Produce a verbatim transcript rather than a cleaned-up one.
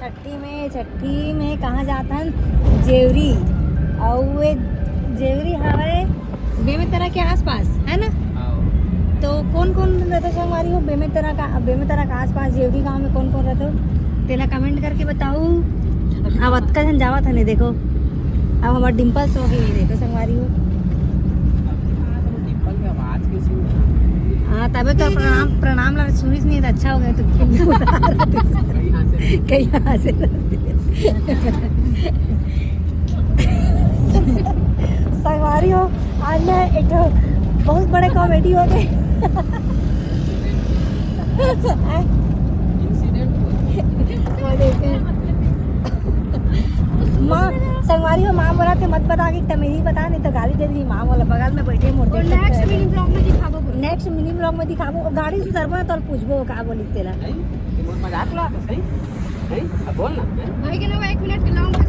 छट्ठी में, छट्ठी में कहाँ जात हन? जेवरी। अउ ये जेवरी हवय बेमेतरा के आसपास, है ना? तो कौन कौन रहते संगवारी हो बेमेतरा का, बेमेतरा का आसपास जेवरी गांव में कौन कौन रहते हो, तेला कमेंट करके बताओ। अब अतका झन जावत हने, देखो, अब हमार डिम्पल्स हो गई, देखो संगवारी हो। हाँ, तबे तो प्रणाम, प्रणाम ला सुनिस नहीं, तो अच्छा हो गया, तो कहीं यहाँ से संगवारी हो, आज मैं एक ठो बहुत बड़े कॉमेडी हो गए। वो देखे। माँ, संगवारी हो, माँ बोला थे मत बता के टमेरी बता, नहीं तो गाली दे दी। माँ बोला बगल में बैठे मोर देख सकते हैं। नेक्स्ट मिनी ब्लॉग में दिखाबो, बोलो। नेक्स्ट मिनी ब्लॉग में दिखाबो। वो गाड़ी सुधरबो ना तो पूछबो का बोली तेला। नहीं, ये मोर मजाक ला तो सही। नहीं, अब बोल ना। भाई के ना एक मिनट के नाम